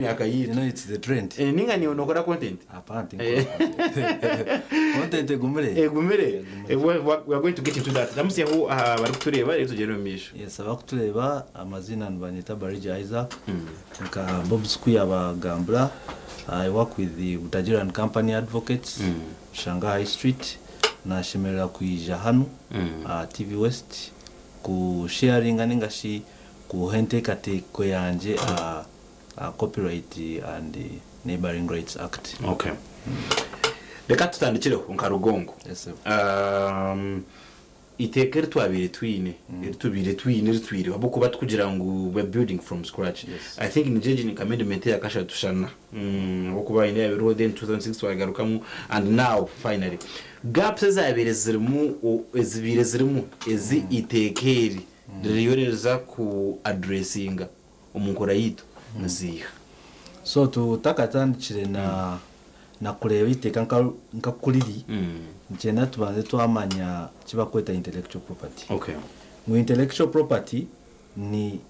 Myaka You yitu. know it's the trend. Eh, ninga niiwe nokora content? Hapana tinkukora content. Content egumire. Egumire. Eh, we are going to get into that. Ramusyaho aha barikutureeba reero tugyende omu maisho. Yes, abakutureeba amaziina nibanyeta Barigye Isaac nka Bobs ku yabagambira I work with the Butagira and Company Advocates Rushanga High Street nashemerera kwija hanu aha TV West ku sharinga ninga shi kuha enteekateeko yangye aha Copyright and Neighbouring Rights Act. Okay. Reka tutandikireho nka Rugongo. Yes sir. Eiteeka eri twabaire twine, eri tubaire twine eritwireho ahabw'okuba tikugira ngu we are building from scratch. Yes. I think nigyo egi ni nka amendment eya kashatu shana ahabw'okuba haine eyaabaireho then 2006 twagarukamu and now finally. Gaps ezaabaire zirimu ezibaire zirimu ezi eiteeka eri ririyo niriza ku addressinga omu nkora yaitu niziiha? So tutakatandikire na na kureeba eiteeka nka nka kuriri, nikyenda tubanze twamanya eki barikweta intellectual property. Okay. Ngu intellectual property ni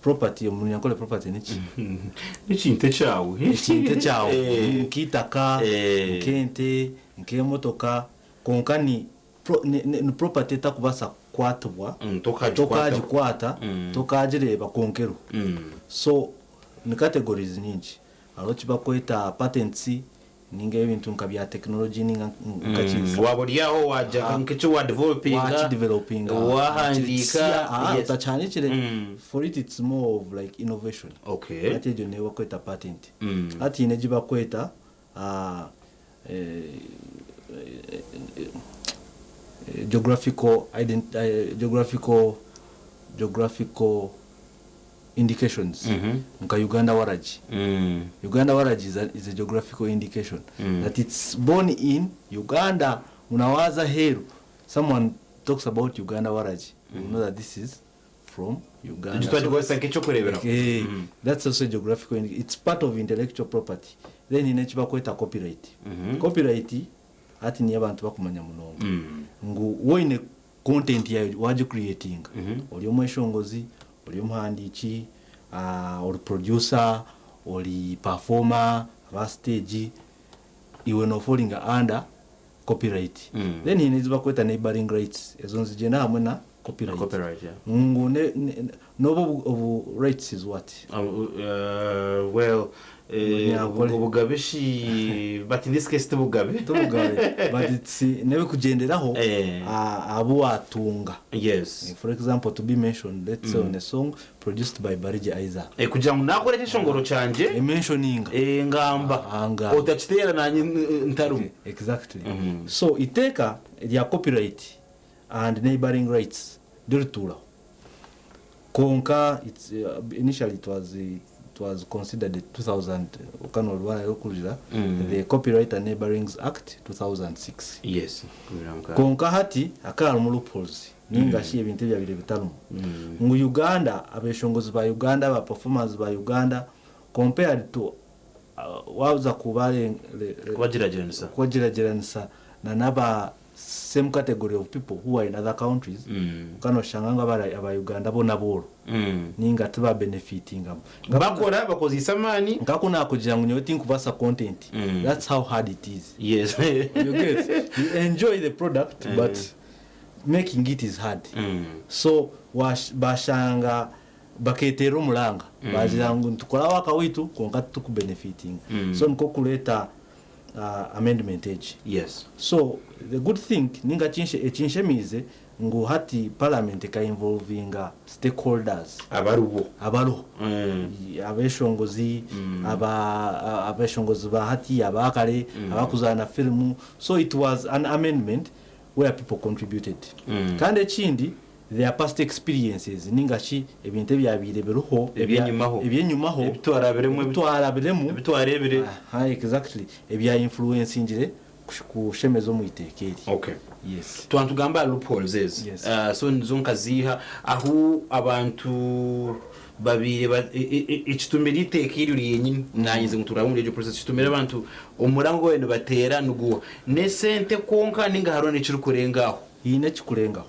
property, omu runyankore property niki? N'ekintu ekyawe. Ekintu ekyawe Eh. nk'eitaka, Eh. nk'ente, nk'emotoka, kwonka ni Ni property etakubaasa kukwatibwa, tokagikwata, tokagireeba kwonka eriho. So ni categories nyingi. Hariho eki barikweta patents ninga ebintu nka bya technology ninga nka ki. Waaba ori aho waagira nk'eki waadevelopinga, Wakidevelopinga, waahandiika, yes. Otakihandiikire, for it it's more of like innovation. Hati egyo niyo barikweta patent. Hati haine egi barikweta geographical geographical geographical indications nka Uganda waragi. Uganda waragi is a is a geographical indication that it's born in Uganda ngu na waaza aheeru someone talks about Uganda waragi you will know that this is from Uganda. Egi twagikozesa nk'eky'okureeberaho. Eh, that's also geographical indi- it's part of intellectual property. Then haine eki barikweta copyright. Copyright hati niyo abantu barikumanya munonga. Ngu waaba oine content yaawe waagicreatinga, ori omweshongozi, ori omuhandiiki, ori producer, ori performer aba stage, iwe nofolinga under copyright. Then haine ezi barikweta neighbouring rights, ezo nizigyenda hamwe na copyright. Copyright, yeah. Ngu ne, ne, nobu obu, obu rights is what? Well, Runyankore. obugabe shi, but in this case ti bugabe. Ti bugabe, but it's n'ebikugyenderaho Eh. abu waatunga. Yes. For example, to be mentioned, let's say on a song produced by Barigye Isaac. Eh, kugira ngu naakora ekyeshongoro kyangye, E mentioninga. eh, ngamba, Ah, ngamba. otakiteera naanye ntarimu. Exactly. So eiteeka rya copyright and neighbouring rights ryo rituuraho. Kwonka it's initially it was it was considered 2000 okaba noreeba ahu orikugira the Copyright and Neighbourings Act 2006. Yes. Kwonka hati hakaba harimu loopholes ninga shi ebintu ebyabaire bitarimu. Ngu Uganda, abeshongozi ba Uganda, aba performers ba Uganda compared to waaza Kubagyeragyeranisa. kubagyeragyeranisa na n'aba same category of people who are in other countries, kwonka noshanga ngu aba Uganda bo n'abooro ninga tiba benefitingamu. Bakora bakozeise amaani. Nka ku naakugira ngu nyowe tinkubaasa content, that's how hard it is. Yes. You get? You enjoy the product but making it is hard. So bashanga baketeera omuranga baagira ngu nitukora work waitu kwonka titukubenefitinga. So nikwo kureeta amendment egi. Yes. So the good thing ninga ekinshemiize ngu hati parliament eka involvinga stakeholders. Abariho. Abariho. Abeshongozi, abeshongozi ba hati, aba kare, abakuzaana firimu. So it was an amendment where people contributed. Kandi ekindi their past experiences ninga shi ebintu ebyabaire biriho Ebyenyimaho. ebyenyimaho Ebi twarabiremu, ebi twarabiremu ebi twareebire. Aha, exactly ebya influencingire kushemeza omu iteeka eri. Okay. Yes. Twaba nitugamba aha loopholes ezi. Yes. So nizo nkaziiha ahu abantu babaire ba ekitumire eiteeka eryo ryenyini nanyeze ngu turabe omuri egyo process kitumire abantu omurango ogu babaire nibateera niguuha? N'esente kwonka ninga hariho n'ekirikurenga aho? Haine ekirikurengaho.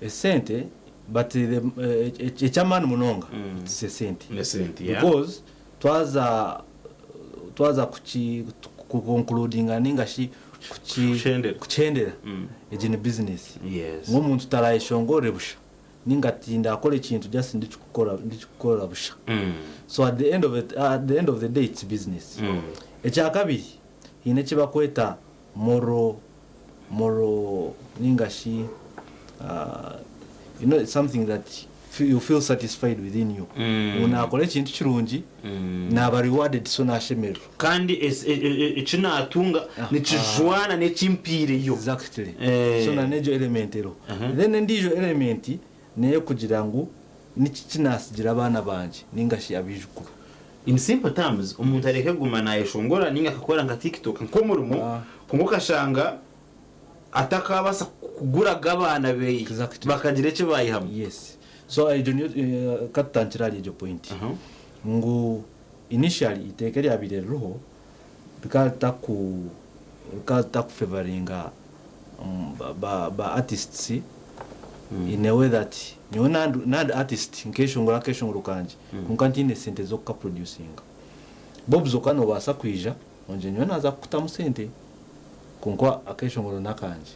Esente but the eky'amaani munonga it's esente. N'esente, yeah. Because. Twaza twaza kuki ku concludinga ninga shi kuki Kukihendera. kukihendera egi ni business. Yes. Ngu omuntu tarayeshongorere busha ninga tindakora ekintu just ndikikukora ndikikukora busha. So at the end of it, at the end of the day it's business. Ekyakabiri haine eki bakweta moral moral ninga shi uh, you know it's something that you feel satisfied within you ngu nakora ekintu kirungi naba rewarded so nashemererwa. Kandi eki natunga nikijwana n'eki mpaireyo. Exactly. Eh. So na n'egyo element eriho. Then endiijo element n'eyokugira ngu niki eki nasigira abaana bangye ninga shi abaijukuru. In simple terms, omuntu areke kuguma nayeshongora ninga akakora nka TikTok nk'omurimo kwonka okashanga atakabaasa kugura g'abaana beye bakagira eki bayihamu. Yes. So egyo niyo eh, katutandikire ahari egyo point. Ngu initially eiteeka eryabaire ririho rikaba ritaku rikaba ritakufevaringa ba ba artists in a way that nyowe nandi nandi artist nkeshongora akeshongoro kangye kwonka ntiine sente z'okukaproducinga. Bobs okaba nobaasa kwija ongire nyowe naaza kukutamu sente kwonka akeshongoro n'akangye.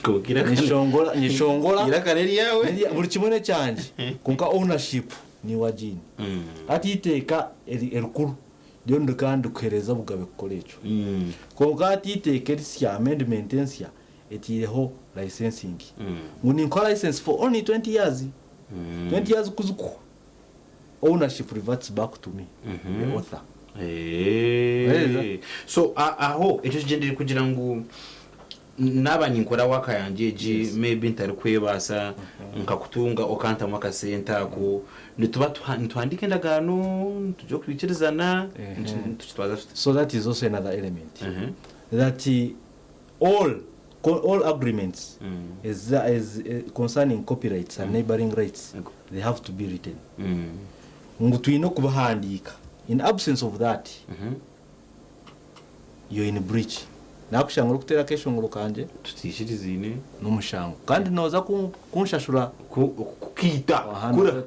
Kwonka eiraka Nyeshongora nyeshongora eiraka n'eryawe. Nerya buri kimwe n'ekyangye kwonka ownership niiwe agiine. Hati eiteeka eri erikuru ryo nirikaba nirikuheereza obugabe kukora ekyo. Kwonka hati eiteeka erisya, amendment ensya, etaireho licensing. Ngu ninkuha license for only 20 years, 20 years ku zikuhwa, ownership reverts back to me, the author. Eh. So aho ekyo kigyendereire kugira ngu naaba ninkora waaka yangye egi maybe ntarikwebaasa nkakutunga okantamu akasente ako nituba nituhandiika endagaano nitugira okwikirizana nitukitwaza tuta? So that is also another element that all all agreements as concerning copyrights and neighboring rights they have to be written ngu twine okubihandiika in absence of that you're in breach nakushanga orikuteera akeshongoro kangye Tutiikirizaine. N'omushango kandi nooza kunshashura. Kukiita kura.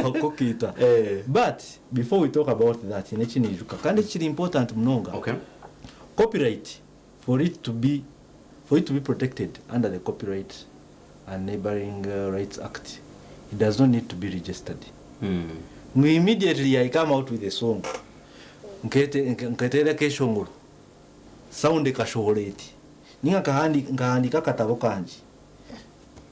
Okukiita but before we talk about that haine eki naijuka kandi ekiri important munonga. Copyright for it to be for it to be protected under the Copyright and Neighbouring Rights Act it does not need to be registered. Ngu immediately I come out with a song nketeera akeshongoro sound ekashohora eti ninga nkahandiika akatabo kangye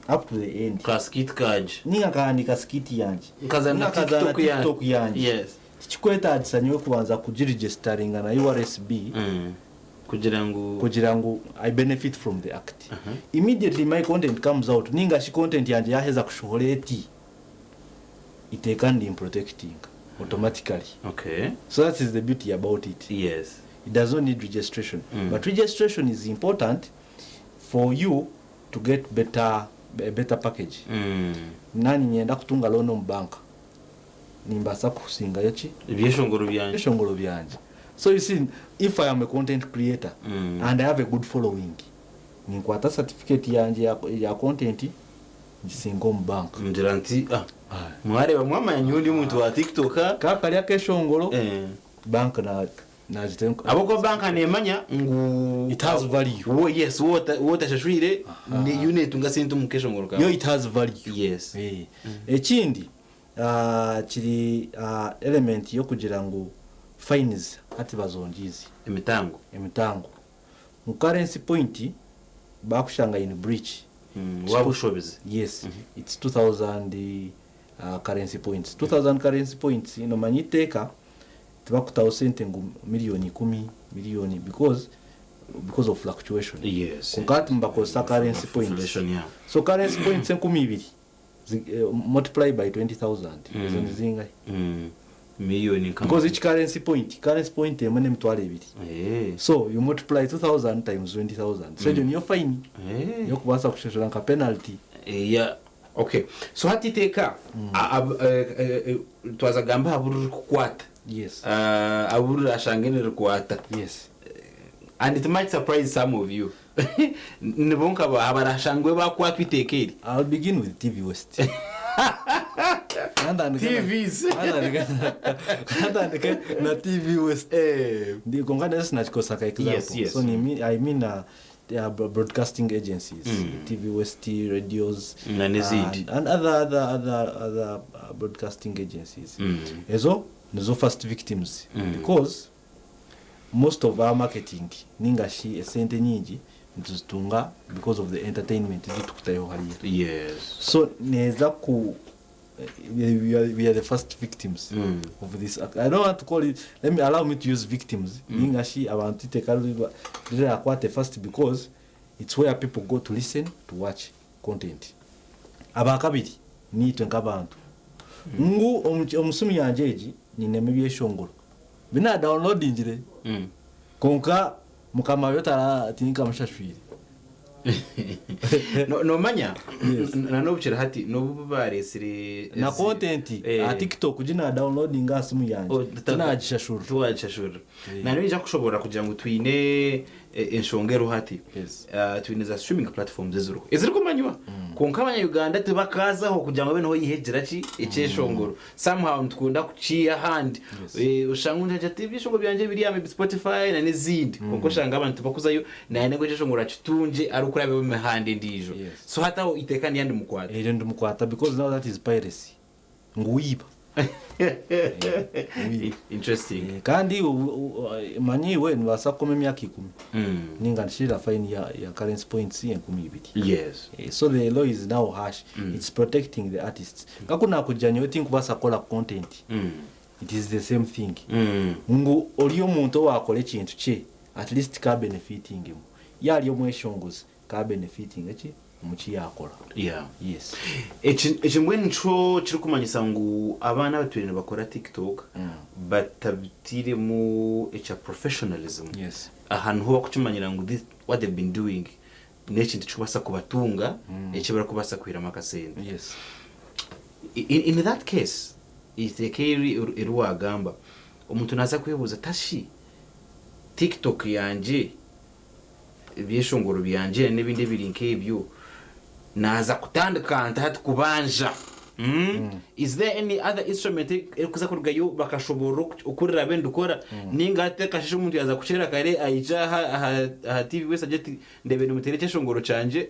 up to the end. Ka skit kangye. Ninga nkahandiika skit yangye. Nkazaana Ninga nkazaana TikTok yangye. TikTok yangye. Yes. Tikikwetaagisa nyowe kubanza kugiregisitaringa na URSB Kugira ngu. Kugira ngu I benefit from the act. Immediately my content comes out ninga shi content yangye yaheza kushohora eti, eiteeka nirimprotectinga automatically. So that is the beauty about it. It does not need registration. But registration is important for you to get better a better package. Naanye niinyenda kutunga loan omu banka. Nimbaasa kusingayo ki? Ebyeshongoro byangye. Ebyeshongoro byangye. So you see, if I am a content creator and I have a good following, ninkwata certificate yangye ya, ya content ngisinga omu banka. Ngira nti, ah, mwareeba mwamanya nyowe ndi omuntu wa TikTok. Ka kari akeshongoro, bank na nagite Ahabw'okuba banka neemanya ngu It has value. Wo, yes, wo otashashwire, yo neetunga sente omu keshongoro kaawe. Yo it has value. Yes. Ekindi kiri element y'okugira ngu fines hati bazongiize. Emitango. Emitango. Ngu currency point baakushanga in breach. Waaba oshobize. Yes, it's 2000 currency points. 2000 currency points nomanya eiteeka tibakutaho sente ngu million ikumi, million because because of fluctuation. Kwonka hati nibakozesa currency points. Inflation, yeah. So currency points 2000 multiply by 20,000 ezo nizingahi? Million nka Because each currency point, currency point emwe n'emitwaro ebiri. So you multiply 2000 times 20,000. So egyo niyo fine y'okubaasa kushashura nka penalty. Yeah. Okay. So hati iteeka twaza kugamba aha bu ririkukwata. Yes. Abu rirashange nirikwata. Yes. And it might surprise some of you. Nibo nka baaha abarashangwe baakwatwa eiteeka eri? I'll begin with TV West. TVs. Kantandike na TV West. Ndi konka nesi sinakikozesa nka example. So I mean there are broadcasting agencies, TV West, radios, Na n'ezindi. and other broadcasting agencies. Ezo nizo first victims because most of our marketing ningashi esente nyingi nituzitunga because of the entertainment ezitukutayo hariya. So neza ku we are the first victims of this act. I don't want to call it, let me allow me to use victims, ningashi abantu iteka rirakwate first because it's where people go to listen, to watch content. Abakabiri nitwe nk'abantu ngu omusimu yanje egi nyinemu ebyeshongoro bina downloadingire, konka mukama yo tara tinkamushashwire. No, nomanya nanobukira hati nobu baresire na content a TikTok gina downloading aha simu yanje tinagishashura. Tuwagishashura nanija kushobora kugira ngu twine enshonga eriho hati. Twine za streaming platforms eziriho ezirikumanywa, konka abanya-Uganda tibakazaho kugira ngu babe niho yihegira ki ekyeshongoro. Somehow nitukunda kukiiha ahandi. Oshanga omuntu agira ati ebyeshongoro byangye biri aha maybe Spotify na n'ezindi, konka oshanga abantu bakuzayo nayenda ngu ekyeshongoro akitungye arikuraba omu mihanda endiijo. So hati aho iteeka niyandi mukwata. Eryo ndimukwata because now that is piracy, ngu wiiba. Interesting. Kandi manyi iwe nibaasa kukoma emyaka 10 ninga nshira fine ya currency points 2000. So the law is now harsh. It's protecting the artists. Kakuna kuja nyowe tinkubasa kukola content. It is the same thing. Ngu oli omuntu owakora ekintu kye at least ka benefiting mu. Yali omweshongozi ka benefiting eki omuki yakora. Yes. Eki mbwenu nikyo kirikumanyisa ngu abaana abatwire nibakora TikTok batabitiiremu ekya professionalism. Aha niho bakukimanyira ngu this, what they've been doing n'ekintu kikubaasa kubatunga, eki barikubaasa kwihiramu akasente. In that case, iteeka eri eri wagamba, omuntu naaza kwebuuza tashi TikTok yangye, ebyeshongoro byangye n'ebindi ebiri nk'ebyo, naaza kutandika nta hati kubanja? Is there any other instrument erikuza kurugayo bakashoborora okurira bendikora, ninga hati akasheshe omuntu yaza kukyera kare aija aha TV wese agira ati ndebe nimutere ekyeshongoro kyangye,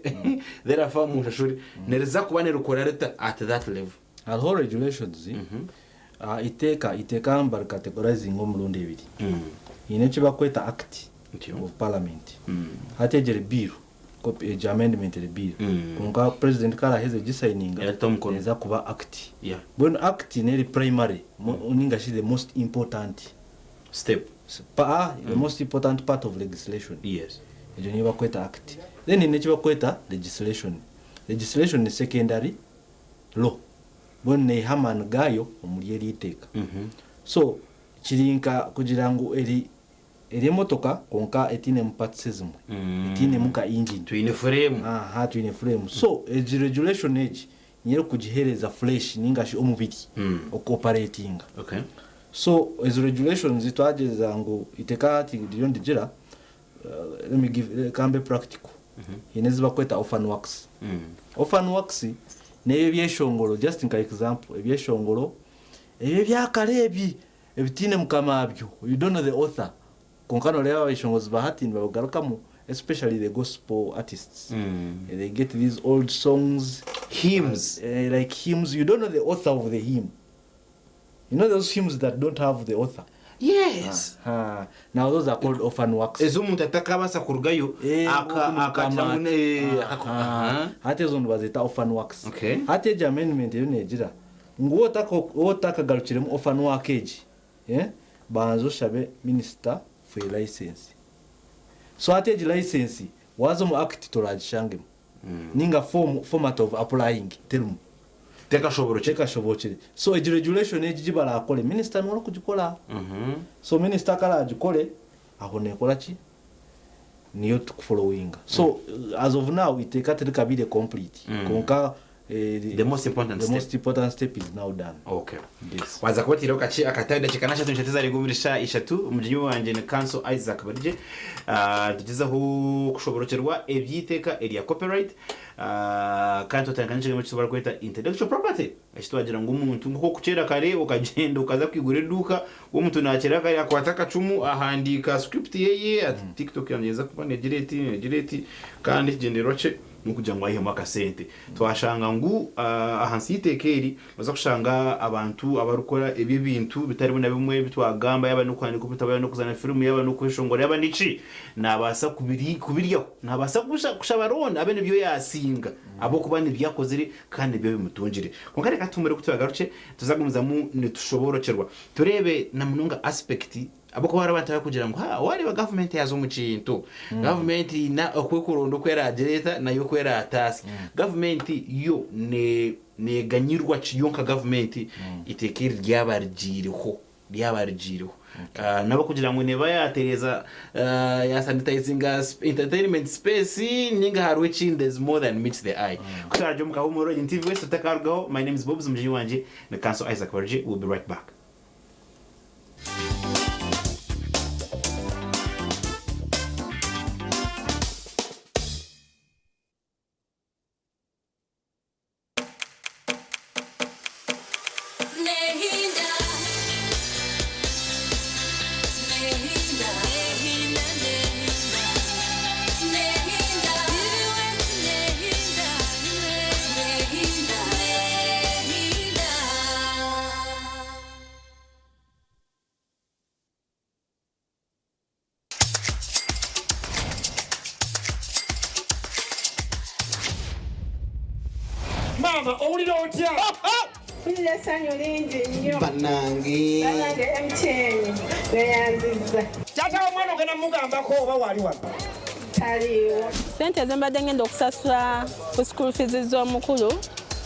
therefore munshashure, neriza kuba nirikora rita at that level? Hariho regulations. Iteeka bari categorizing omurundi ebiri. Ine eki bakweta Act of Parliament. Hati egyo bill, copy egi amendment eri bill. Konka president karaheze gisayininga Yarata omukono. Eza kuba act. Bwenu act neri primary ninga shi the most important step. The most important part of legislation. Egyo niyo bakweta act. Then ine eki bakweta legislation. Legislation ni secondary law. Bwenu neiha amaani gayo omuri eri iteeka. So kirinka kugira ngu eri emotoka konka etiinemu parts ezimwe, etiinemu ka engine. Twine frame. Aha, twine frame. So egi regulation egi niyo erikugihereza fresh ningashi omubiri okuoperatinga. So ezo regulations twagyeza ngu iteeka hati ririyo ndigira, let me give kambe practical. Hiine ezi bakweta orphan works. Orphan works nebyo ebyeshongoro, just nka example, ebyeshongoro ebyo ebyakare ebi ebitiine mukama byo, you don't know the author, konka noreeba abeshongozi ba hati nibabagarukamu, especially the gospel artists. They get these old songs, hymns, like hymns. You don't know the author of the hymn. You know those hymns that don't have the author? Yes. Now those are called orphan works. Ezo omuntu atakabaasa kurugayo akagira ngu Hati ezo nibazeta orphan works. Hati egi amendment eyo negira ngu otakagarukiremu orphan work egi, banza oshabe minister for a license. So hati egi license waza omu act toragishangemu, ninga format of applying terimu. Tekashoboro ki. Tekashobokire. So egi regulation egi gibarakore, minister niwe orikugikora. So minister karagikore aho nekora ki niyo tukufollowinga. So as of now iteeka tirikabire complete, konka The most important the step. Most important step is now done. Okay. Yes. Waza kubatiraho kakye akatari dakiika nashatu nishatu ezarega omuri shaaha ishatu. Omugyenyi wangye ni Counsel Isaac Barigye. Nitugyezaho kushoborokyerwa eby'eiteeka erya copyright kandi twatandika n'ekigambo eki barikweta intellectual property eki twagira ngu omuntu nk'oku okukyera kare okagyenda okaza kwigura eduuka omuntu naakyera kare akwata akacumu ahandiika script yeye ati TikTok yangye neeza kuba neegira eti neegira eti kandi ekigyendererwa kye n'okugira ngu aihemu akasente. Twashanga ngu ahansi y'eiteeka eri nooza kushanga abantu abarikukora ebi ebintu bitari bimwe na bimwe ebi twagamba yaaba n'okuhandiika obutabo, yaaba n'okuzaana firimu, yaaba n'okweshongora, yaaba niki, naabaasa kubiryaho. Naabaasa kushaba looni abe nibyo yaasinga ahabw'okuba nibyo akozire kandi nibyo bimutungire. Kwonka reka tuhumure ku turagarukye tuze kugumizamu nitushoboorokyerwa tureebe na munonga aspect. Ahabw'okuba hariho abantu abarikugira ngu haa waareeba gavumenti yaaza omu kintu, gavumenti eine oku erikuronda oku eraagire eta nayo oku eraataasye. Gavumenti yo neeganyirwa ki yo nka gavumenti eiteeka eri ryaba rigiireho, ryaba rigiireho? N'abarikugira ngu neeba yaatereeza yaasanitayizinga entertainment space nainga hariho ekindi there is more than meets the eye. Ku turaagye omu kahuumuro, egi ni TV West tutakarugaho, my name is Bobs, mugyenyi wangye ni Counsel Isaac Barugye, we'll be right back. Maama owulira otya? Mpulira essanyu lingi nnyo. Banange. Banange MTN neyanzizza. Taata w'omwana ogenda mugambako oba waali wano? Taliiwo. Ssente ze mbadde ngenda okusasula ku school fees z'omukulu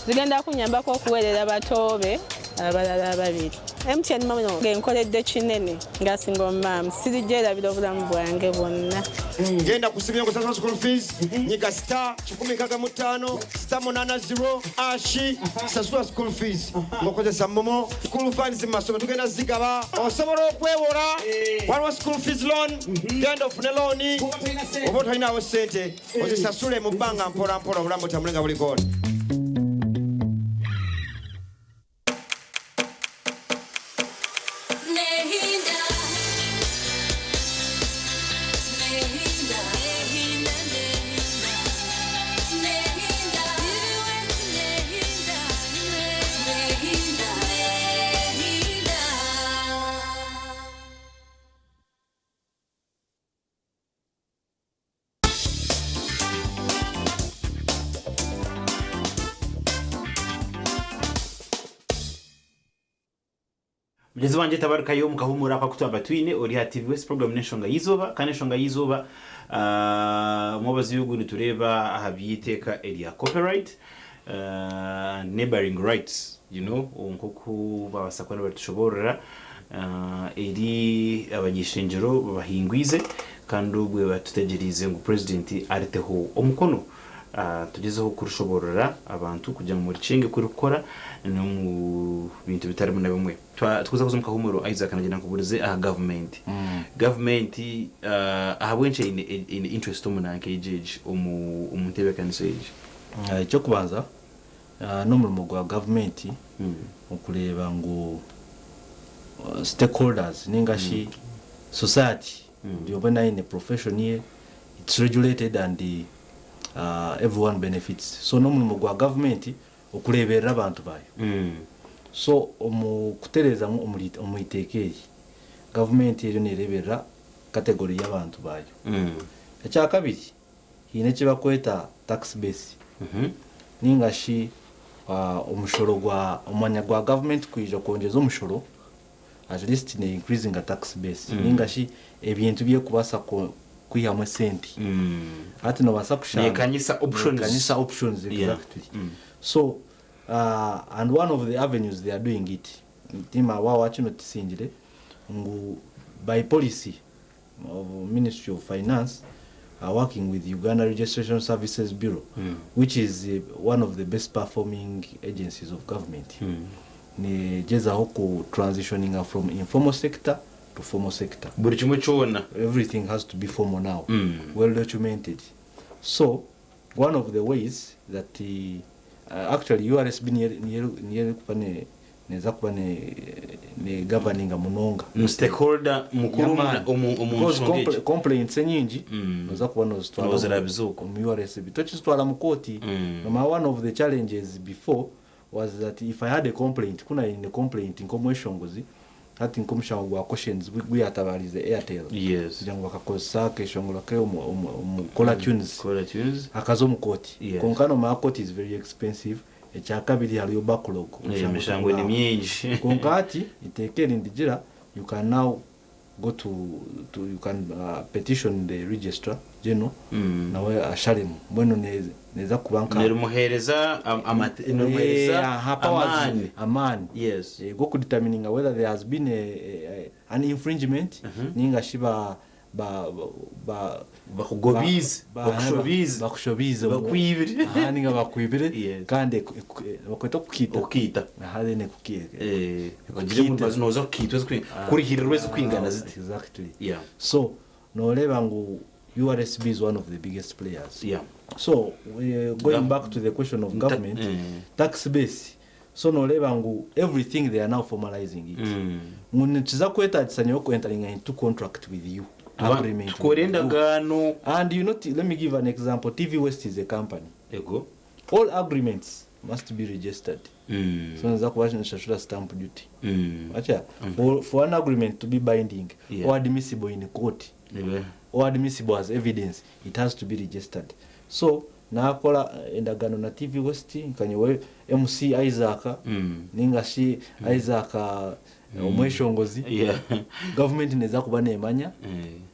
zigenda kunyambako okuweerera bato be abalala ababiri. MTN momo enkoledde kinene nga single mum, sirigyerabira obulamu bwange bwonna. Genda ku simu kusasula school fees, nyiga star 165 star 80 ashi sasula school fees ng'okozesa momo. School funds mu masomero tugenda zigaba, osobola okwewola, waliwo school fees loan, genda ofune looni oba tolinawo ssente ozisasule mu bbanga mpola mpola, obulamu butambule nga buli goona. Mugyenzi wangye tabarukayo omu kahuumuro aku aku twaba twine ori aha TV West program n'enshonga y'eizooba kandi enshonga y'eizooba omwabazyo ogu nitureeba aha by'eiteeka erya copyright and neighboring rights you know nk'oku babaasa kuba nibatushoboorora eri abany'eishengyero babahingwize kandi obwe batutegyereize ngu Purezidenti ariteho omukono. Tugyezeho kurishoboorora abantu kugira ngu murikyenge ku ririkukora n'omu bintu bitarimu na bimwe. Twaza kuza omu kahuumuro, Isaac nagira nkuburize aha gavumenti. Gavumenti ahabw'enki eine interest omu nanka egi egi omu ntebeekanisa egi? Eky'okubanza n'omurimo gwa gavumenti okureeba ngu stakeholders ninga shi society buri omwe naine profession ye, it's regulated and everyone benefits. So n'omurimo gwa gavumenti okureeberera abantu baayo. So omu kutereeza omu iteeka eri, gavumenti eriyo neereeberera category y'abantu baayo. Ekyakabiri, haine eki barikweta tax base ninga shi omushoro gwa omwanya gwa gavumenti kwija kwongyeza omushoro, at least ne increasinga tax base ninga shi ebintu by'erikubaasa kwihamu esente. Hati noobaasa kushanga Neekanyisa options. Neekanyisa options, exactly. So and one of the avenues they are doing it, ntiima waaba wakinotisingire ngu by policy of Ministry of Finance, working with Uganda Registration Services Bureau, which is one of the best performing agencies of government. Negyezaho ku transitioning from informal sector to formal sector. Buri kimwe kyona. Everything has to be formal now, well documented. So one of the ways that the, actually URSB niyo kuba ne neza kuba ne governing munonga. Stakeholder mukuru omu Because nsonga egi. Complaints enyingi oza kuba nozitwara Nozirabiza okwo. Omu URSB, tokizitwara mu kooti. Number one of the challenges before was that if I had a complaint, kuna ine complaint nk'omweshongozi, hati nk'omushango gwa Cautions guyatabarize Airtel kugira ngu bakakozesa akeshongoro ke omu caller tunes, Caller tunes. Akaza omu kooti. Konka nomanya court is very expensive. Ekyakabiri, hariyo backlog. Emishango ni mingi. Konka hati iteeka erindigira, you can now go to you can petition the Registrar General, nawe asharemu. Mbwenu neza kuba nka nirimuhereza nirimuhereza aha, powers, amaani. Amaani gokudetermininga whether there has been an infringement ninga shi ba Bakugobize, bakushobize. Bakushobize. Bakwibire. Aha, ninga bakwibire. Kandi bakweta okukiita. Okukiita. Aha, then ekukiita. Bagire ngu noza kukiitwa kurihirirwa ezikwingana ziti. Exactly. So noreeba ngu URSB is one of the biggest players. So going back to the question of government tax base, so noreeba ngu everything, they are now formalizing it, ngu nikiza kwetagisa nyowe entering into contract with you, agreement tukore with you. Endagaano. And you know, let me give an example. TV West is a company. Ego. All agreements must be registered. So nza kuba nshashura stamp duty. Acha, for an agreement to be binding or admissible in court or admissible as evidence, it has to be registered. So nakola endagano na TV West, nkanyewe MC Isaac, ninga shi Isaac omweshongozi, government neza kuba nemanya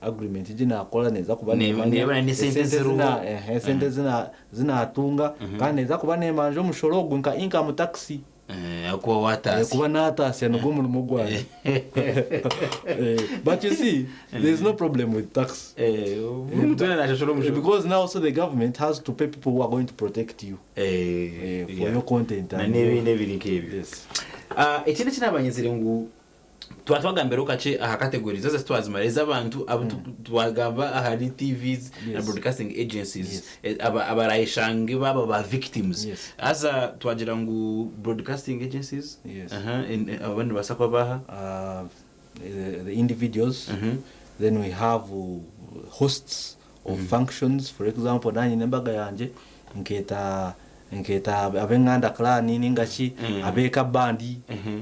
agreement egi nakola, neza kuba nemanya Nebona n'esente esente ziriho. Esente zinatunga, kandi neza kuba nemanja omushoro ogwo nka income tax. Akuba watasi. Kuba natasya nigwo omurimo gwange. But you see, there is no problem with tax. Omuntu wena nashashura omushoro. Because now also the government has to pay people who are going to protect you for your content na and n'ebindi ebiri nk'ebyo. Yes. Ah, ekindi ekinabanyizire ngu tuba twagambiraho kakye aha categories zaza twazimara ez'abantu abo twagamba ahari TVs na broadcasting agencies, abarayishange baba ba victims. Aza twagira ngu broadcasting agencies. Aha, abandi basa kuba baha? The individuals. Then we have hosts of functions. For example, nanye nembaga yanje nketa abenganda clan ningashi abeka bandi.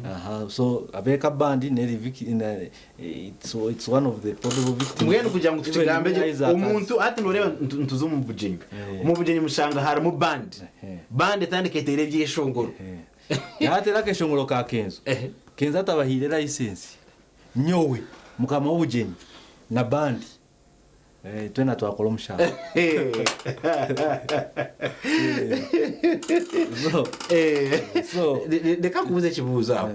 Aha, so abeka bandi neri it's one of the probable victims. Mbwenu kugira ngu Even tukigambe gye, Isaac omuntu ati noreba ntuze omu bugyenyi, omu bugyenyi mushanga harimu band, band etandika eteera ebyeshongoro. Yatera akeshongoro ka Kenzo. Kenzo atabahire license, nyowe mukama w'obugyenyi na bandi, twena twakora omushanga. So Reka nkubuze ekibuuzo aho.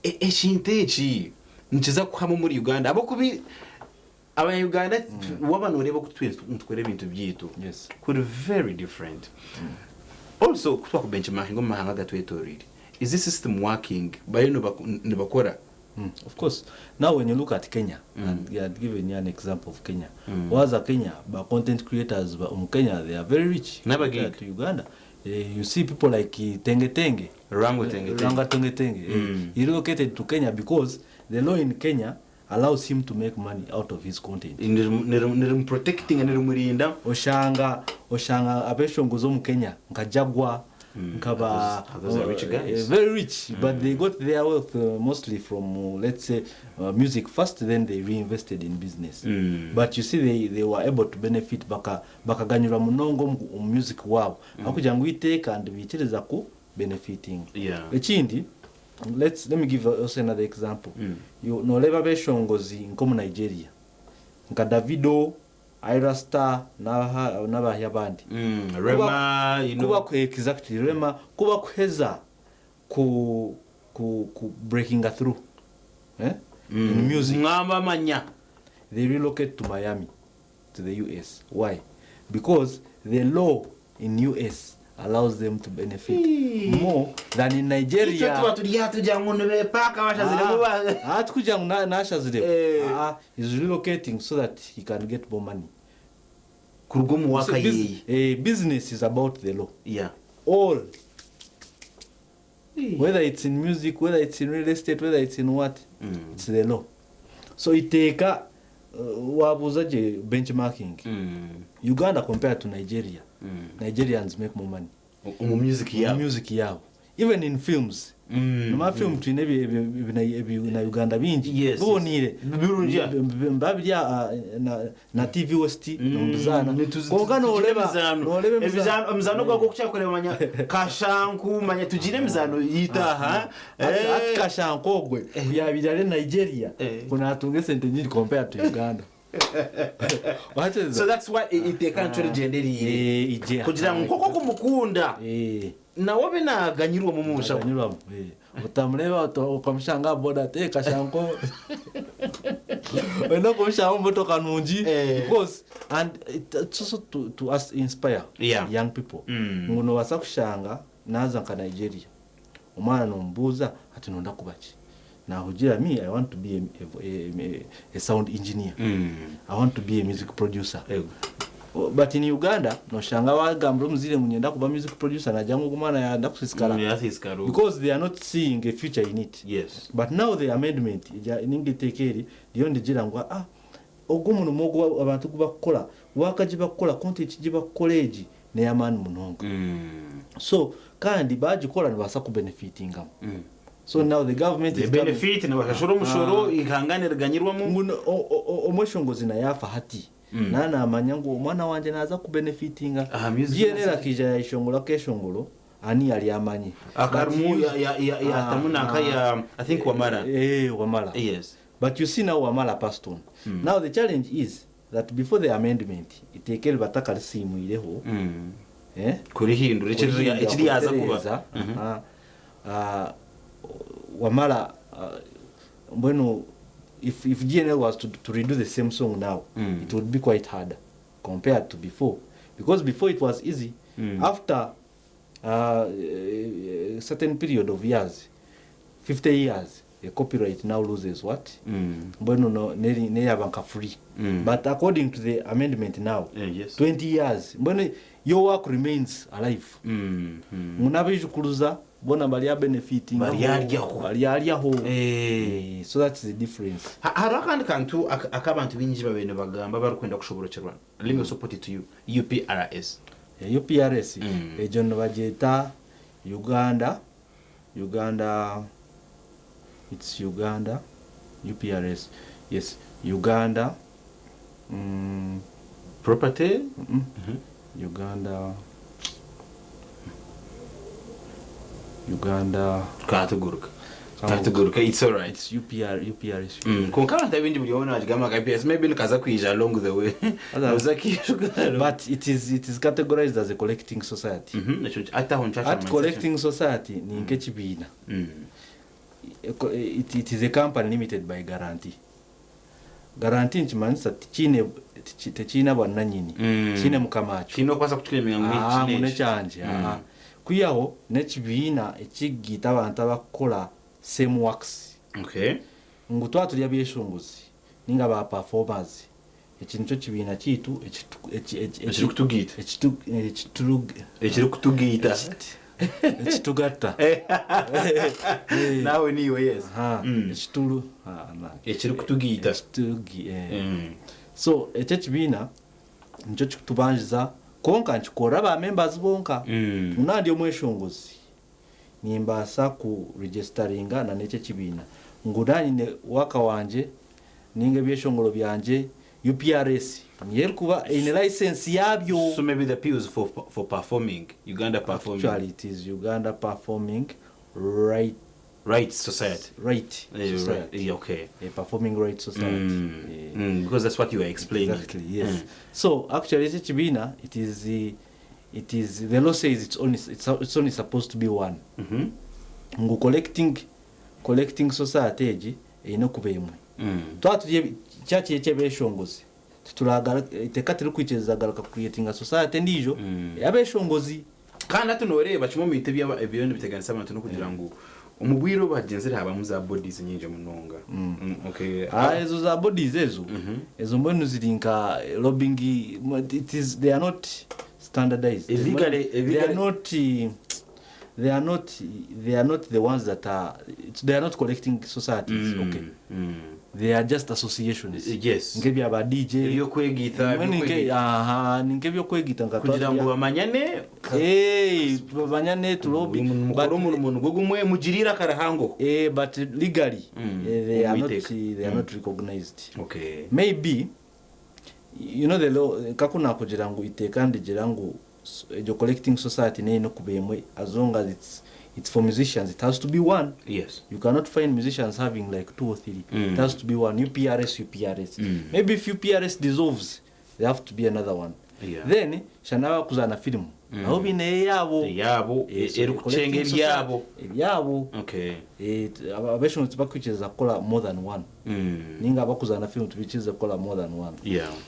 Ekintu eki nikiza kuhama muri Uganda abokubi Abanyayuganda waba noreba oku tukora ebintu byaitu, kuri very different. Also kuba ku benchmarking omu mahanga agatwetoreire, is this system working? Bariyo nibakora? Of course. Now, when you look at Kenya, and you had given you an example of Kenya. Waza Kenya, but content creators ba Kenya, they are very rich Never compared gig. to Uganda. You see people like Tenge Tenge. Rango Tenge Tenge. Ranga Tenge Tenge. He relocated to Kenya because the law in Kenya allows him to make money out of his content. Nirimuprotecting, nirimurinda. Oshanga abeshongozo mu Kenya nka Jaguar, nkaba Those are rich guys. Very rich, but they got their wealth mostly from let's say music first, then they reinvested in business. But you see, they were able to benefit, bakaganyura munongo mu music wabo aho kugira ngo iteka and bikiriza ku benefiting. Ekindi, let me give also another example. You noreba beshongozi nko mu Nigeria nka Davido, Ayra Starr n'abahi abandi. Rema, you know. Kuba exactly, Rema, kuba kuheza ku breaking through, eh? In music, Mwamba manya they relocate to Miami. to the US. Why? Because the law in US allows them to benefit more than in Itwe Nigeria. tuba turi aha tugira ngu nibepaaka bashaziremu ba Ah, tikugira ngu nashaziremu. Eh. Ah, he's relocating so that he can get more money. Kuruga omu waka So yeeye. business is about the law. Yeah. All. Whether it's in music, whether it's in real estate, whether it's in what, it's the law. So iteeka wabuuza gye benchmarking. Uganda compared to Nigeria, Nigerians make more money. Omu music Mu yaabo. music yaabo. Even in films. Noma film twine na Uganda bingi. Yes, Biboniire. yes. Birungi. Mba biri na TV West nombizaana. Konka Tugire nooreba emizaano. nooreba Emizaano gwagwo okukyakureba manya kashanku manya tugire emizaano yitu aha. Ati kashanku ogwe yabire ari Nigeria Eh. kunatunga esente nyingi compared to Uganda. Wakyeza? So that's why iteeka nikyo rigyendereire. Eh, ije. Kugira ngu nk'oku okumukunda nawe abe naaganyirwamu omu nshaho. Aganyurwamu, eh. Otamureba okamushanga aha boda ati kashanko olina okumushanga omu motoka nungi Eh. because and it's also to us inspire young people ngu nobaasa kushanga naaza nka Nigeria omwana nomubuuza ati nonda kuba ki, nahugira, "Me, I want to be a sound engineer. I want to be a music producer." Ego. But in Uganda noshanga wagambira omuzaire ngu nyenda kuba music producer, nagira ngu omwana yanda kusisikara Yasisikara. because they are not seeing a future in it. But now the amendment ninga iteeka eri riyo ndigira ngu ogu omurimo ogu abantu gubakukora, waka gibakukora, content gibakukora egi neyamaani munonga. So kandi bagikora nibabaasa kubenefitingamu. So now the government The is coming- benefit nibashashura omushoro, ihanga niriganyirwamu. Ngu omweshongozi naye afa hati nanamanya ngu omwana wanje naza kubenefitinga. Aha, music GNL naza- akija yayishongora keshongoro ani yali amanye. Akarimu But yatamu nanka ya, I think, Wamala. Eh, Wamala. But you see now Wamala passed on. Now the challenge is that before the amendment, iteeka eri batakarisiimwireho, eh? Kurihindura ekiri yaza kuba. Kutereeza, Wamala, mbwenu if GNL was to redo the same song now, it would be quite harder compared to before, because before it was easy. After a certain period of years, 50 years, the copyright now loses what? Mbwenu no, neyaba nka free. But according to the amendment now, 20 years, mbwenu your work remains alive. Munabijukuruza bona bari benefiting. Baryaryaho. Baryaryaho. Eh. So that's the difference. Hariho akandi kantu ak'abantu baingi babaire nibagamba barikwenda kushoborokyerwa. Let me also put it to you, UPRS. UPRS egyo nibagyeta Uganda, it's Uganda UPRS, yes, Uganda Property. Uganda. Katuguruka katuguruka, it's alright. It's UPR, UPRS. Konka abantu abingi buri omwe nagigamba nka UPRS, maybe nikaza kwija along the way. Noza kishuka. But it is categorized as a collecting society. Ekyo ati aho nkyakimanyisa. At collecting society ni nk'ekibiina. It is a company limited by guarantee. Guarantee nikimanyisa tekiine bwannanyini. Kiine mukama wakyo. Kiine okubaasa kukiremenga ngu Ah, iki ngu n'eki. nekyangye. Kwihaho n'ekibiina ekigiita abantu abakukora same works ngu twaba turi abyeshongozi ninga ba performers, eki nikyo kibiina kiitu Ekirikutugiita. Ekirikutugiita. Ekitugatta. Nawe niiwe, yes. Aha, ekitulu Ekirikutugiita. Ekitugi. So ekyo ekibiina nikyo kikutubanjiza, konka nkikora ba members bonka. Nandi omweshongozi nimbaasa ku registeringa na nekyo ekibiina ngu nanyine waka wanje ninga ebyeshongoro byangye, UPRS niyo erikuba eine license yabyo. So maybe the P is for performing, Uganda Performing Actually, it is Uganda Performing Right Rights Society. Right Society. Right. Yeah, okay. A Performing Right Society. Because that's what you were explaining. Exactly, yes. So actually ekyo ekibiina, it is the law says it's only supposed to be one ngu collecting society egi erina okuba emwe. Twaba turi kyakiri ekyebeshongozi. Tituragaruka eiteeka tirikwikiriza kugaruka kucreatinga society endiijo ey'abeshongozi. Kandi hati noreeba kimwe omu bintu ebiriyo nibiteganisa abantu n'okugira ngu omu bwire obu hagyenzire habamu za bodies nyingi munonga. Okay. Ah, ezo za bodies ezo ezo mbwenu ziri nka lobbying, it is, they are not standardized. They are not they are not they are not the ones that are it's, they are not collecting societies. Okay, they are just associations. Nk'ebya ba DJ, Ebyokwegiita. Mbwenu aha, ni nk'ebyokwegita nka Kugira ngu bamanyane. Eh, bamanyane, tulobi. Mukore omurimo nigwo gumwe, mugire eiraka rihango. Eh, but legally they are not Omwiteeka. they are not recognized. Maybe you know the law kakuna kugira ngu iteeka ndigira ngu egyo collecting society neine kuba emwe, as long as it's for musicians, it has to be one. You cannot find musicians having like two or three. It has to be one. UPRS, UPRS. Maybe if UPRS dissolves, there have to be another one. Then shana bakuzana film aho bine eyabo. Eyabo. Eh, so erikucenga collecting ebyabo. Society, ebyabo. Eh, abenshi tibakwikiriza kukora more than one. Ninga abakuzana film tubikiriza kukora more than one.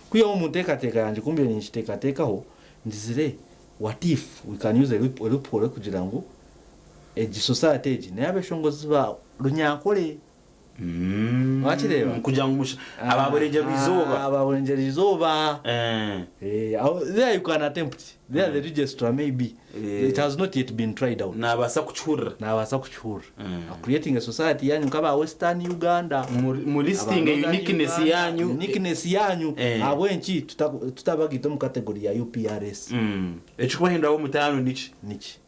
Kwihaho omu nteekateeka yangye, kumbire ninkiteekateekaho ndizire, what if we can use a loophole kugira ngu egi society egi naye abeshongozi ba Runyankore? Wakireeba? Kugira ngu ababurengyerwa izooba. Ababurengyerwa izooba. Eh. Eh, there you can attempt there, the registrar maybe. It has not yet been tried out. Nabaasa kukihurira. Nabaasa kukihurira. Creating a society yanyu nk'aba Western Uganda. Mu listing Aba Northern uniqueness Uganda, yanyu. Uniqueness yanyu. Ahabw'enki tutabagita omu category ya UPRS? Ekikubahinduraho omutaano niki? Niki?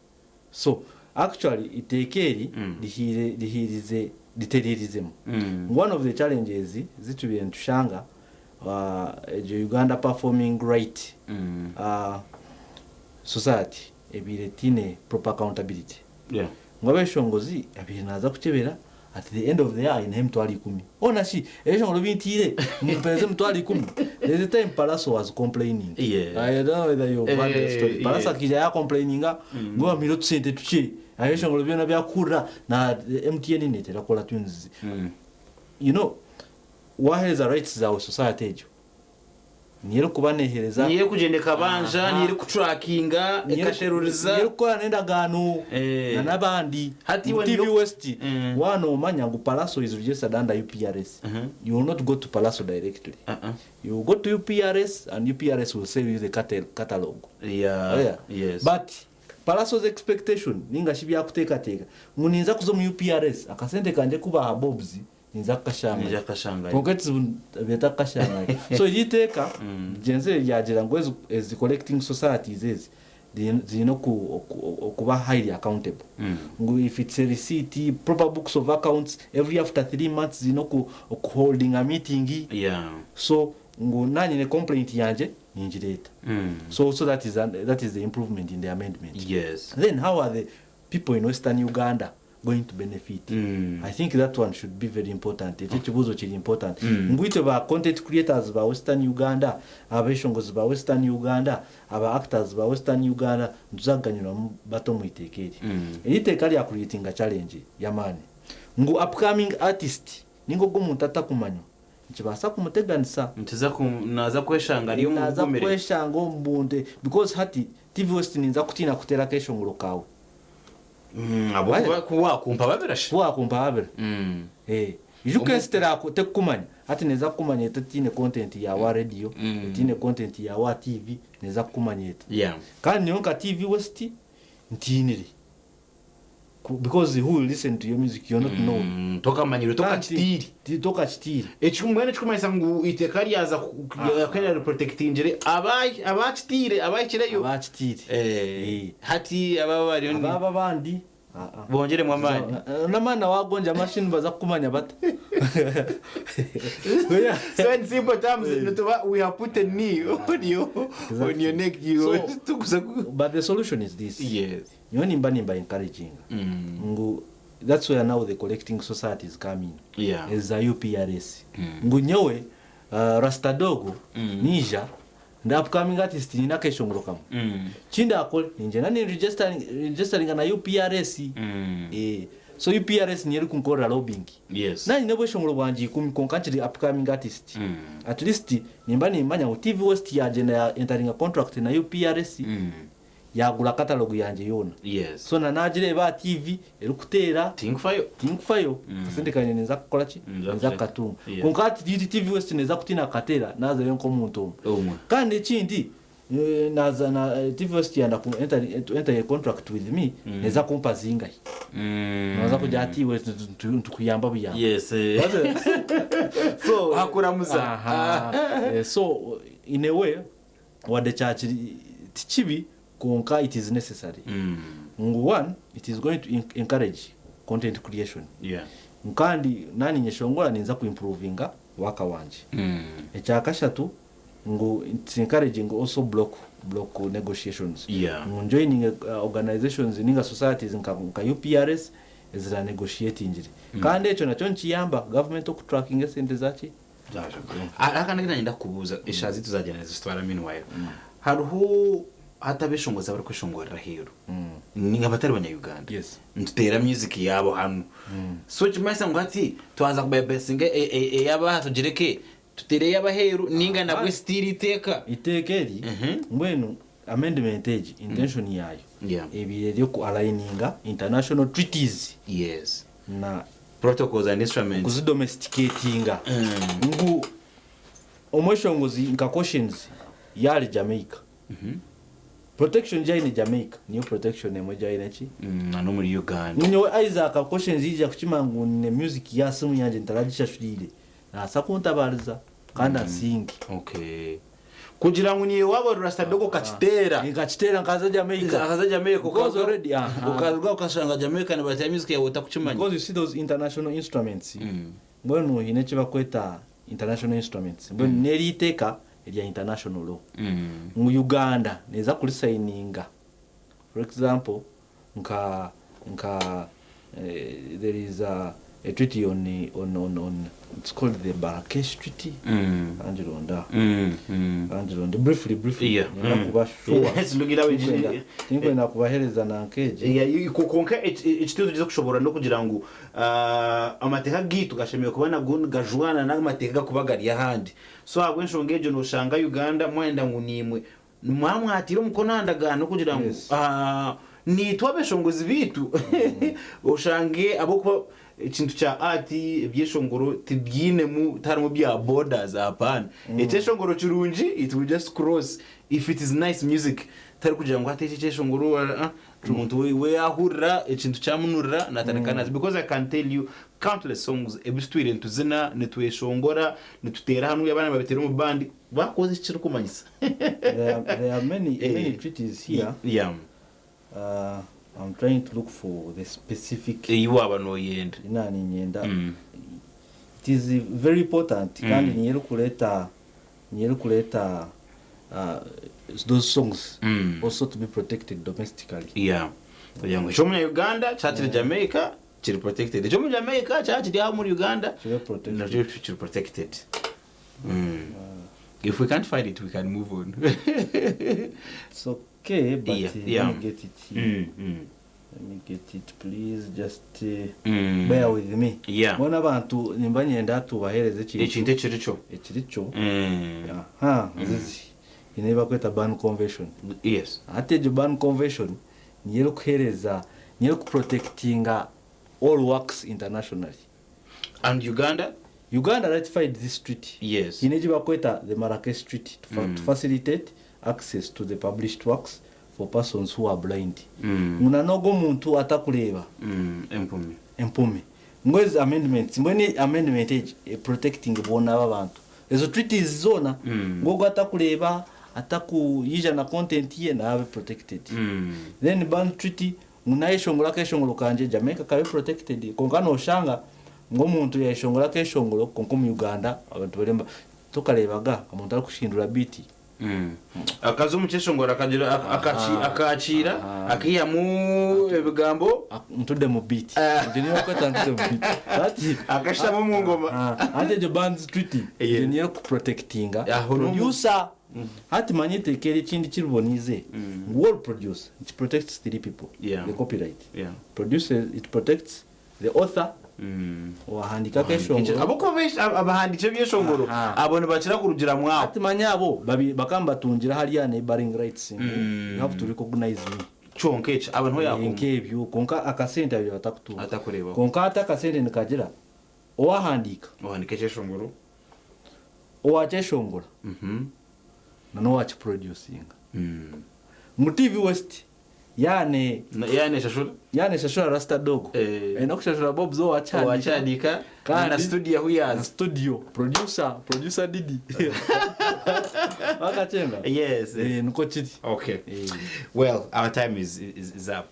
So actually iteeka eri rihiirize riteriirizemu. One of the challenges zitubiire nitushanga, egyo Uganda Performing Right Society ebiire tiine proper accountability. Ngu abeshongozi abiire naaza kukyebera at the end of the year, aineho 100,000. Onashi ebishongoro bintiire, mumpereze 100,000. There's a time Palaso was complaining. I don't know whether you've heard the story. Palaso akija yacomplaininga ngu bamire otusente tukye, ebishongoro byona byakurra na MTN netera kola tunes. Wahereza rights zawe society egyo, niyo erikuba nehereza. Niyo erikugyenda ekabanja. Niyo erikutrackinga, ekasheruriza. Niyo erikukora n'endagaano na n'abandi. Hati Mu iwe TV West, wanoomanya ngu Palaso is registered under UPRS, you will not go to Palaso directly. You will go to UPRS and UPRS will sell you the catalog. Oh, yeah. But Palaso's expectation ninga shi byakuteekateeka ngu ninza kuza omu UPRS, akasente kanje kubaha bobs ninza kukashanga. Ninza kukashanga. Konka ekizibu beeta kukashanga. So eri iteeka gyenzire ryagira ngu ezi collecting societies ezi zirina okuba highly accountable, ngu if it's a receipt, proper books of accounts, every after 3 months zirina okuholding a meeting. So ngu nanyine complaint yanje ningireeta. So that is the improvement in the amendment. Then how are the people in Western Uganda going to benefit? I think that one should be very important. Ekyo ekibuuzo kiri important. Ngwitwe ba content creators ba Western Uganda, abeshongozi ba Western Uganda, aba actors ba Western Uganda, ntuzaganyurwamu bato mu iteeka eri? Eri iteeka lya creatinga challenge yamaani ngu upcoming artist ninga ogwo omuntu atakumanywa nikibaasa kumuteganisa. Ntiza naza kweshanga ari omu Naza bugumire. kweshanga omu bunte, because hati TV West ninza kutiina kuteerako eshongoro kawe. Abo kuwakumpa babirashe. Kuwakumpa babira. Eh, ijuka ensi tekukumanya hati, neza kukumanya eta etiine content yawa radio, etiine content yawa TV, neza kukumanya eta. Kandi niyo nka TV West ntiinire, because who will listen to your music? You're not known. Tokamanyire, tokakitiire. Tokakitiire. Ekimwene kikumanyisa ngu iteeka ryaza kwenda riprotectingire abakitiire, abahikireyo. Abakitiire. Eh, hati ababa bariyo Ababa bandi, ah, ah. Bongeremu amaani. N'amaani wagonja mashini baza kukumanya bata? Oya. So in simple terms, nituba we have put a knee on your neck, you tukuza But the solution is this. Nyowe nimba encouraging ngu that's where now the collecting societies come in, eza UPRS, ngu nyowe Rastadogo nija ndi upcoming artist, nina akeshongoro kamwe, kindakore ninjenda ni registering na UPRS. Eh, So UPRS niyo erikunkorera lobbying. Yes. Nanye n'obweshongoro bwangye ikumi kwonka nkiri upcoming artist. At least nimba nimmanya ngu TV West yagyenda ya enteringa contract na UPRS yagura catalogue yangye yoona. Yes. So na nagireeba aha TV erikuteera Tinkufayo. tinkufayo akasente kangye ninza kukora ki? Ninza Ninza kusheka. kukatunga. Yeah. Kwonka hati TV West neeza kutiina kukateera nazayo nk'omuntu omwe. Omwe. Kandi ekindi eh, naza na eh, TV West yanda ku enter, to enter a contract with me neza kumpa zingahi. Naza kugira ati iwe ntukuyamba buyamba. Yes. eh. So Hakuramuza. Aha. Eh, so in a way wadde kyakiri tikibi kwonka it is necessary. Ngu one it is going to encourage content creation. Yeah. Kandi nani nyeshongora ninza kuimprovinga waka wanje. Ekyakashatu ngu it's encouraging also block negotiations. Yeah. Ngu joining organizations ninga societies nka UPRS ezira negotiatingire. Kandi ekyo nakyo nikiyamba government okutrackinga esente zaki. Akana nenda kubuuza eshaaha zitu zagyenda nizitwara meanwhile. Hariho hati abeshongozi abarikweshongorera aheeru ni abatari banya-Uganda. Yes. Nituteera music yaabo hanu. So kimanyisa ngu hati twaza kubypassinga ey'abaha tugireke tuteere ey'abaheeru ninga nabwe still iteeka. Iteeka eri mbwenu amendment egi intention yayo Yeah. ebiire eryoku aligninga international treaties Yes. na Protocols and instruments. kuzidomesticatinga ngu omweshongozi nka Cautions yari Jamaica protection jaine Jamaica niyo protection emwe jaine ki Na no muri Uganda. nyowe Isaac Cautions yija kukima ngu ne music ya simu yanje ntaragishashurire nasa kuntabariza kandi ansinge. Okay. Kugira ngu niwe waba Rasta Dog ukakiteera. Nkakiteera nkaza Jamaica. Akaza Jamaica Because already, aha. ukaruga ukashanga Jamaica nibatera music yawe utakukimanya. Because you see those international instruments mbwenu hine ekibakweta international instruments mbwenu neri iteeka erya international law ngu Uganda neza kurisayininga. For example nka there is a treaty on it's called the Marrakesh Treaty. Angironda. Angironda briefly. Yeah. Nenda kuba sure. Yes, lugira Tinkwenda kubahereza nankeje. Yeah, konka ekituzo tugize kushobora no kugira ngu amateeka gitu gashemiye kuba nago gajwana n'amateeka gakuba gari ahandi. So ahabw'enshonga egyo noshanga Uganda mwenda ngu nimwe mwamwatira omukono aha ndagaano kugira ngu Yes. nitwe abeshongozi bitu oshange abokuba ekintu kya art ebyeshongoro tibyinemu tarimu bya borders hapana. Ekyeshongoro kirungi it will just cross if it is nice music tari kugira ngu ate eki ekyeshongoro omuntu we yahurira ekintu kyamunurira natandika nazi because I can tell you countless songs ebitutwire nituzina nitweshongora nituteera hamwe abaana babiteera omu bandi bakoze ekirikumanyisa. There are many many treaties here. I'm trying to look for the specific Eyi waba noyenda. Inani nyenda. It is very important kandi niyo erikuleta those songs also to be protected domestically. Yeah, kugira ngo ekyomunya Uganda kyakiri Jamaica kiri protected, ekyomu Jamaica kyakiri aho muri Uganda Kibe protected. Nakyo kiri protected. If we can't find it, we can move on. It's okay, but let me get it here. Let me get it, please just bear with me. Mbona abantu nimba nyenda tubahereze ekintu ekintu ekiri kyo ekiri kyo. Aha, nzizi ine bakweta Berne Convention. Ate egyo Berne Convention niyo erikuhereza niyo erikuprotectinga all works internationally. And Uganda? Uganda ratified this treaty. Ine egi bakweta the Marrakesh Treaty to facilitate access to the published works for persons who are blind. Muna n'ogwo omuntu atakureeba. Empumi. Empumi ngwezi amendments mbwenu amendment egi protecting boona aba bantu ezo treaties zoona ng'ogwo atakureeba atakuyija na content ye naabe protected. Then Berne Treaty ngu nayeshongora akeshongoro kanje Jamaica kabe protected konka noshanga ng'omuntu yayeshongora akeshongoro konka omu Uganda abantu baremba tokarebaga omuntu arikushindura beat. Akaza omu kyeshongoro akagira akakiira akihamu ebigambo. Ntudde mu beat. Egyo niyo bakweta ntudde mu beat. Ati akashitamu omu ngoma. Ate egyo Berne Treaty egyo niyo erikuprotectinga Aho producer. Hati manye iteeka eri ekindi kiribonize ngu all producer, it protects three people. The copyright producer, it protects The author owahandiika akeshongoro. Ahabw'okuba abahandiiki b'ebyeshongoro abo nibakira kurugiramu aho. Hati manya abo bakaba nibatungira hariya neighboring rights ngu you have to recognize me. Kyonka ekyo abo niho yaakoma. Nk'ebyo kwonka akasente abaire batakutunga. Atakureebaho. Kwonka hati akasente nikagira owahandiika. Owahandiika ekyeshongoro. Owakyeshongora na n'owakiproducinga. Ngu TV West yaane Yaane eshashura. Yaane eshashura Rasta Dog. Eine okushashura Bobz owakihandiika. Owakihandiika Kandi na studio ahu yaaza. Na studio producer, producer Didi. Wakakyenga? Yes, yes. Nikwo kiri. Okay. Well, our time is, is, is up.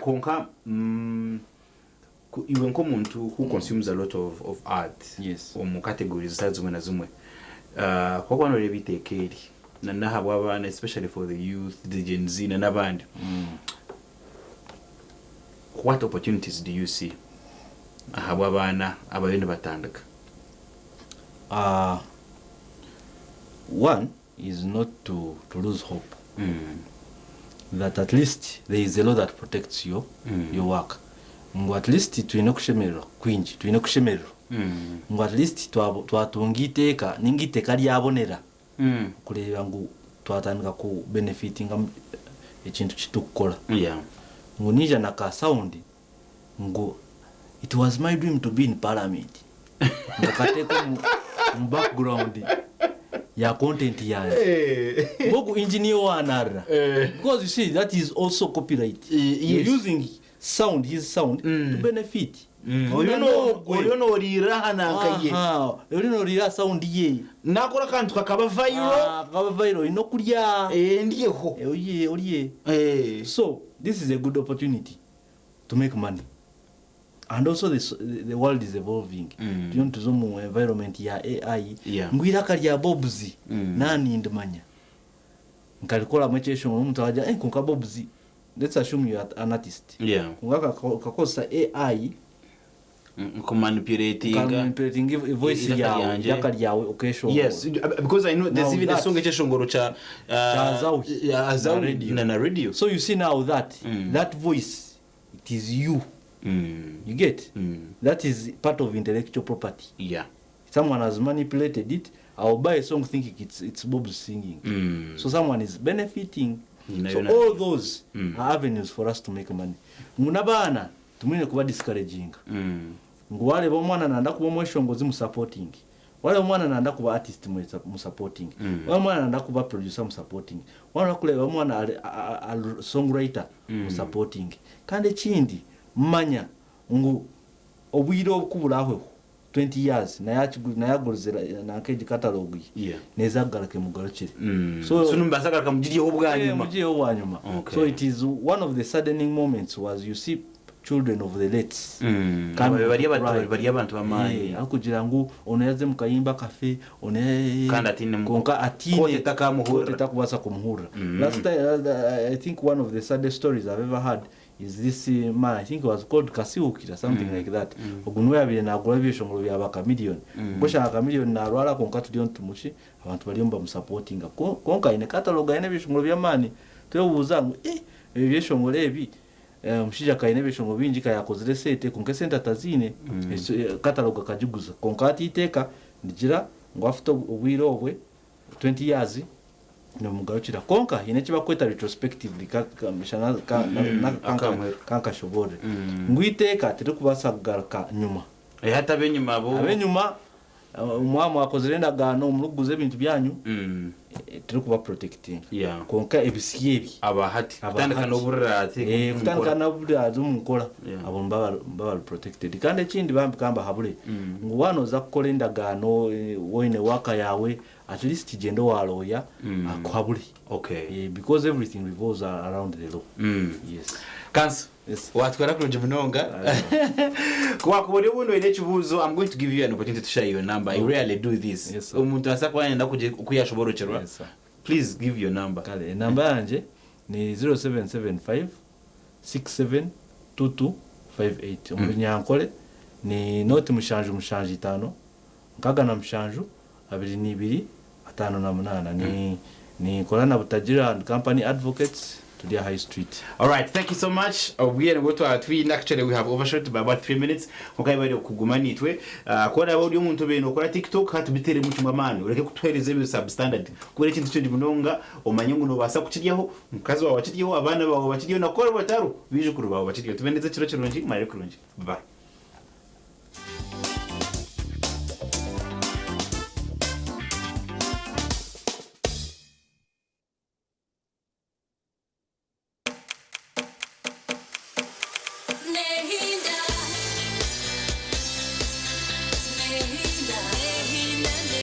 Kwonka iwe nk'omuntu who consumes a lot of, of art Yes. omu categories zitari zimwe na zimwe ku orikuba noreeba eiteeka eri na n'ahabw'abaana especially for the youth, the Gen Z na n'abandi what opportunities do you see ahabw'abaana abariyo nibatandika? One is not to, to lose hope that at least there is a law that protects your, your work ngu at least twine okushemererwa kwingi twine okushemererwa ngu at least twatunga eiteeka ninga eiteeka ryabonera kureeba ngu twatandika ku benefitinga ekintu kitukukora ngu naija na ka sound ngu it was my dream to be in parliament nkakateeka omu background ya content yangye ngu ogu engineer owanarira because you see that is also copyright you're using sound his sound to benefit Oriyo noriira aha nanka ye. Aha, oriyo noriira aha sound ye. Nakora akantu kakaba viral. Ah, kakaba viral oyine okurya. Eh, ndyeho. Orye, orye. So, this is a good opportunity to make money. And also the, the world is evolving. Turiyo nituza omu environment ya AI. Yeah. Ngu eiraka rya Bobz naanindimanya. Nkarikoramu ekyeshongoro omuntu akagira eh kwonka Bobz let's assume you are an artist. Yeah. Kwonka okakozesa AI Kumanipulatinga. Kumanipulatinga voice Iraka yawe, ryangye. iraka ryawe okeshongora. Yes, because I know there's Now even a that song ekyeshongoro kya Kya Azawi. Azawi Na radio. na radio. So you see now that that voice it is you. You get? That is part of intellectual property. Yeah. Someone has manipulated it. I'll buy a song thinking it's Bob singing. So someone is benefiting. Nina So yona. all those are avenues for us to make money. Ngu n'abaana tumwine kuba discouraging. Ngu wareeba omwana nanda kuba omweshongozi mu supporting. Wareeba omwana nanda kuba artist mu supporting. Wareeba omwana nanda kuba producer mu supporting. Wareeba kureeba omwana ari songwriter mu supporting. Kandi ekindi manya ngu obwire obu ku buraahweho 20 years naye agurize nanka egi catalogue ye Yeah. neeza kugaruka emugarukire. So, so nimubaasa kugaruka mugiryeho bwanyima. Mugiryeho bwanyima. Okay. So it is one of the saddening moments was you see children of the lates. Kandi Abo bari abato, right. bari abantu b'amaani. Arikugira ngu ono yaze mu kayimba kafe, ono Kandi ataine mu- kwonka ataine kooti etakamuhurira. kooti etakubaasa kumuhurira. Last time, I think one of the saddest stories I've ever heard is this man, I think he was called Kasiwukira, something like that. Ogu niwe yabaire nagura ebyeshongoro bya ba Chameleone. Kwonka oshanga Chameleone narwara kwonka turiyo nitumuki, abantu bariyo nibamusapotinga. Kwonka aine catalogue aine ebyeshongoro by'amaani. Twebuuza ngu eh, ebi byeshongoro ebi, omushaija ka aine ebyeshongoro bingi ka yakozire esente kwonka esente ataziine, catalogue akagiguza. Kwonka hati eiteeka nigira ngu after obwire obwe, 20 years, nimugarukira. Kwonka haine eki barikweta retrospectively, kankashoboorore. Ngu eiteeka tiririkubaasa kugaruka nyima. Hati ab'enyima bo. Ab'enyima, mwaba mwakozire endagaano murikuguza ebintu byanyu, tirikuba protectinga. Kwonka ebisya ebi. Aba hati. Aba Kutandika hati. n'oburira ati Eh, kutandika n'oburira ati omu nkora. Yeah. Abo nibaba bari protected. Kandi ekindi bambi kambahabure, ngu waaba nooza kukora endagaano, woine work yaawe, at least gyenda owa lawyer akuhabure. Okay. Because everything revolves around the law. Yes. Kanso. Yes. Watwara kurungi munonga. Ku wakuba ori obundi oine ekibuuzo, I'm going to give you an opportunity to share your number. I rarely do this. Yes, sir. Omuntu abaasa kuba nayenda kugira oku yashoborokyerwa. Yes, sir. Please give your number. Kare, enamba yangye ni 0775 672258. Omu Runyankore ni noti mushanju mushanju itaano nkaaga na mushanju abiri na ibiri ataano na munaana. Ni ninkora na Butagira and Company Advocates. Turi aha High Street. Alright, thank you so much. Obwire nibwo twaba twine. Actually, we have overshot by about 3 minutes. Konka yebare kuguma naitwe. Ku oraabe ori omuntu obaire nookora TikTok, hati biteeremu kimwe amaani. Oreke kutuheereza ebiri substandard. Kora ekintu kindi munonga, omanye ngu noobaasa kukiryaho, omukazi waawe akiryeho, abaana baawe bakiryeho, na ku oriba otariho, baijukuru baawe bakiryeho. Tubendeze ekiro kirungi, muraare kurungi. Bye.